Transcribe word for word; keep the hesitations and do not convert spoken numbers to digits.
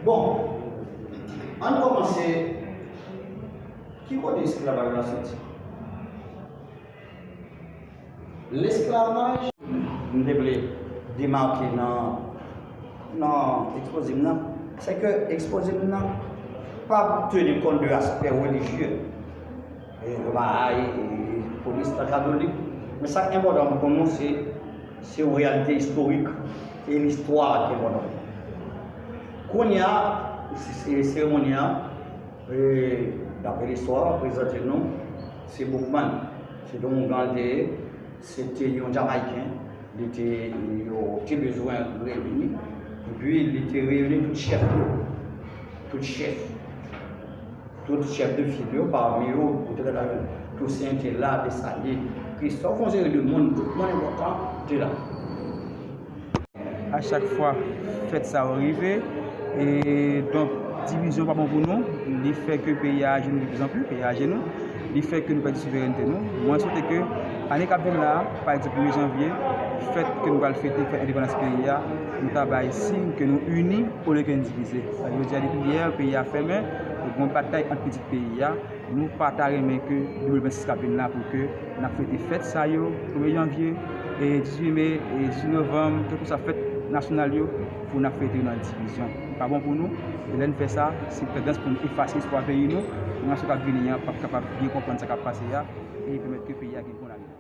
Bon, ann kòmanse. Ki kote esklavaj la soti? Lesklavaj, m te vle demake nan, nan ekspoze m nan, se ke ekspoze m nan pa teni kont de aspè relijye. E, e, e, pwotestan, katolik. Men sa k enpòtan pou nou, se, se yon reyalite istorik e listwa ki enpòtan. Kounye a, se, se, seremoni an, e, dapre listwa, prezante nou, se Boukman. Se te yon ougan l te ye, se te yon Jamayiken, li te, yo te bezwen reyini, epi li te reyini tout chèf yo, tout chèf, tout chèf de fil yo, pami yo, ou te ka jwenn Tousen te la, Desalin, Kristòf, yon seri de moun, tout moun enpòtan te la. A chak fwa fèt sa yo rive, e donk, divizyon pa bon pou nou, li fè ke peyi a ajenou de pli zan pli, peyi a ajenou, li fè ke nou pèdi souverènte nou. Mwen swete ke ane k ap vin la, pa egzanp, premye janvye, fèt ke nou pral fete, fèt endepandans peyi a, nou ta bay siy ke nou ini olye ke n divize. Sa vle di, depi yè, peyi a fèmen, gen yon batay ant pitit peyi a. Nou pa ta renmen ke de mil vennsis k ap vin la pou ke n ap fete fèt sa yo, premye janvye, e dizuit me, e dizuit novanm, kèlkeswa fèt nasyonal yo, pou n ap fete yo nan divizyon. Pa bon pou nou, e lè n fè sa, se tandans pou nou efase istwa peyi nou, jenerasyon k ap vini an p ap kapab byen konprann sa k ap pase a, e pèmèt ke peyi a gen bon lavi.